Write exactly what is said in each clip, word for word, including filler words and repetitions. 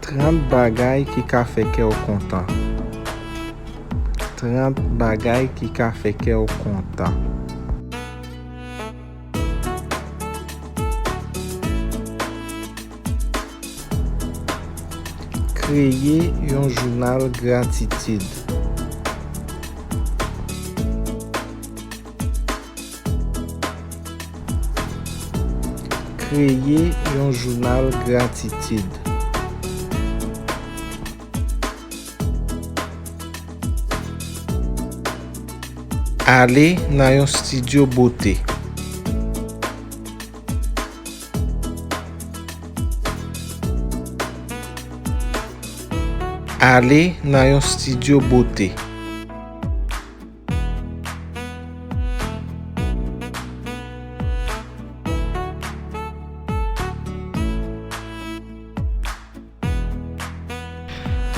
Trant bagay ki ka fè kè w kontan. Trant bagay ki ka fè kè w kontan. Kreye yon jounal gratitid. Kreye yon jounal gratitid. Ale nan yon estidyo bote. Ale nan yon estidyo bote.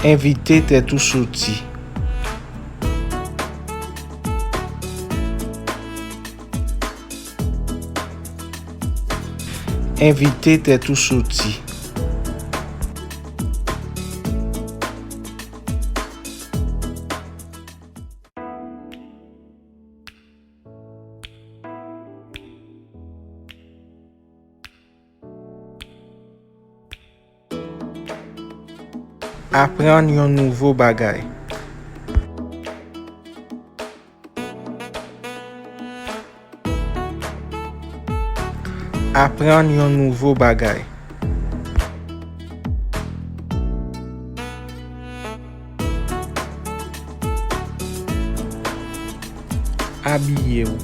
Envite tèt ou soti. Envite tèt ou soti. Aprann yon nouvo bagay. Aprann yon nouvo bagay. Abiye w.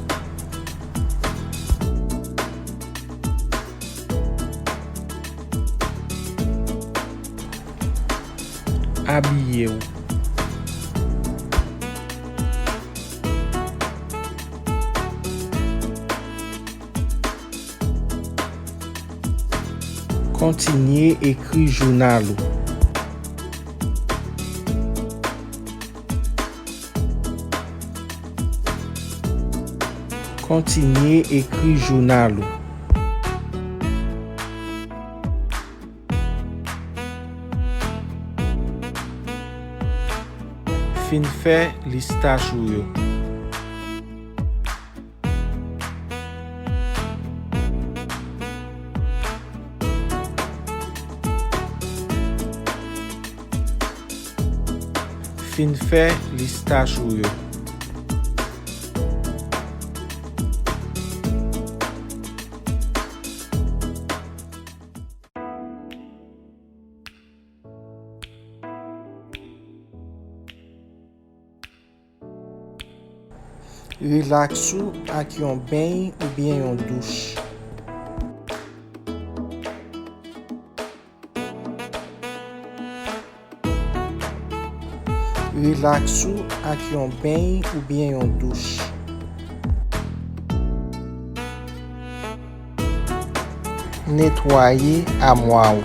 Abiye w. Kontinye ekri jounal ou. Kontinye ekri jounal ou. Fin fè lis tach ou yo. Fin fè lis tach ou yo. Rilaks ou ak yon beny oubyen yon douch. Rilaks ou ak yon beny oubyen yon douch. Netwaye amwa w.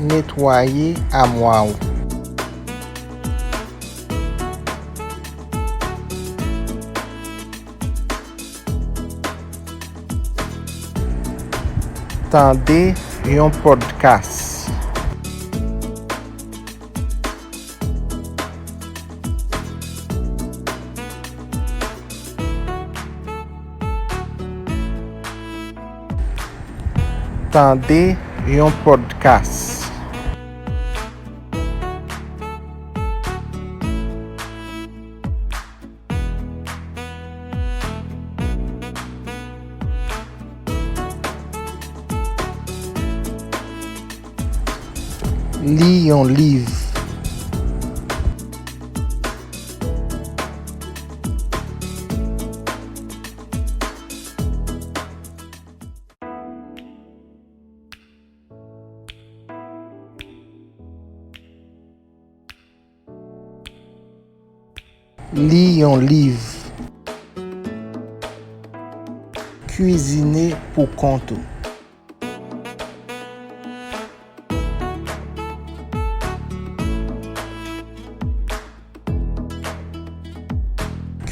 Netwaye amwa w. Tande yon pòdkas. Tande yon pòdkas. Li yon liv. Li yon liv. Kwizine pou kont ou.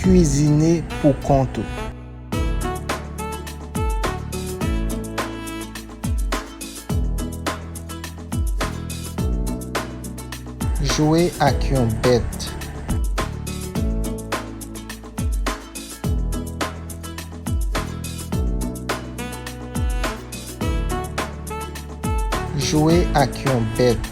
Kwizine pou kont ou. Jwe ak yon bèt. Jwe ak yon bèt.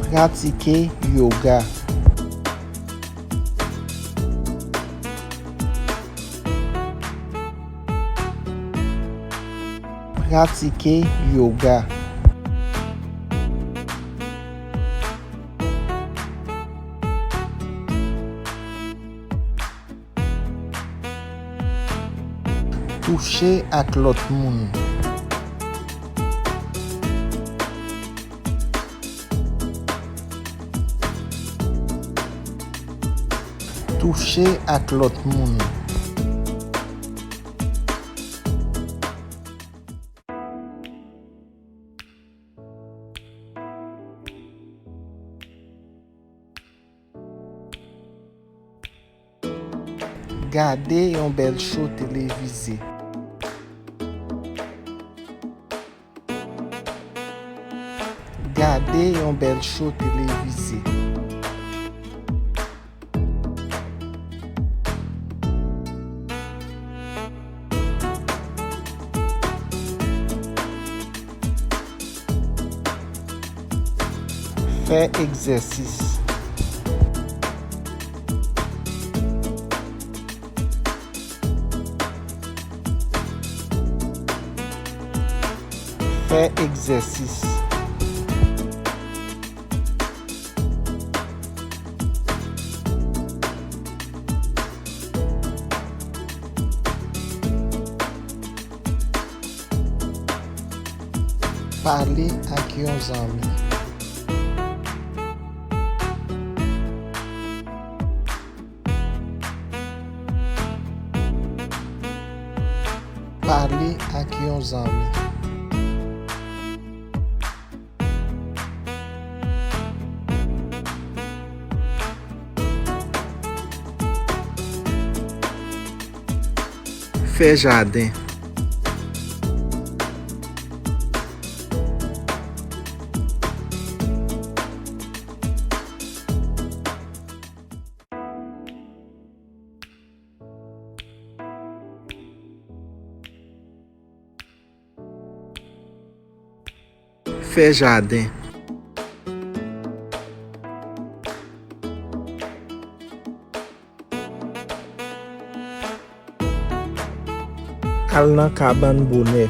Pratike yoga. Pratike yoga. Touche ak lòt moun. Touche ak lòt moun. Gade yon bèl cho televize. Gade yon bèl cho televize. Fè egzèsis. Fè egzèsis. Pale ak yon zanmi. Pale ak yon zanmi. Fè jaden. Fè jaden. Al nan kabann bonè.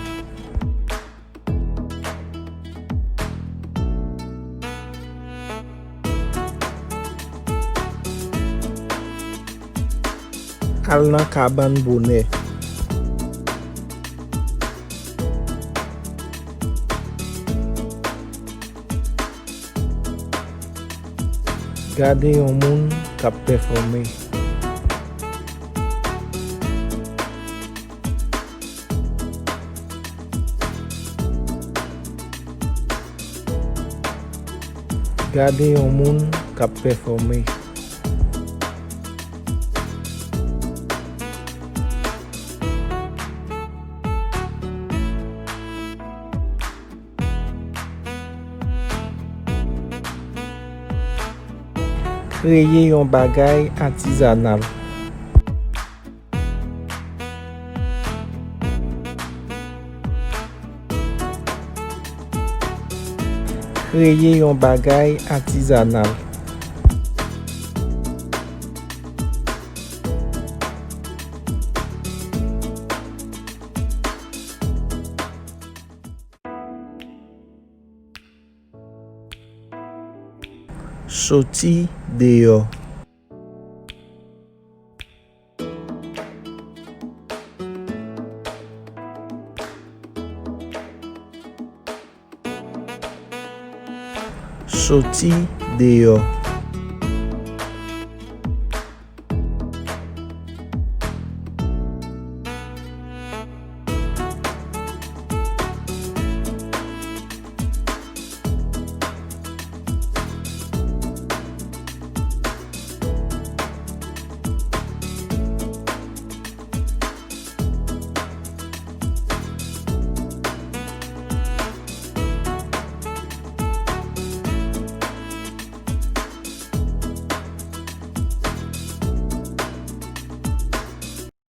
Al nan kabann bonè. Gade yon moun k ap pèfòme. Gade yon moun k ap pèfòme. Kreye yon bagay atizanal. Kreye yon bagay atizanal. Soti deyò. Soti deyò.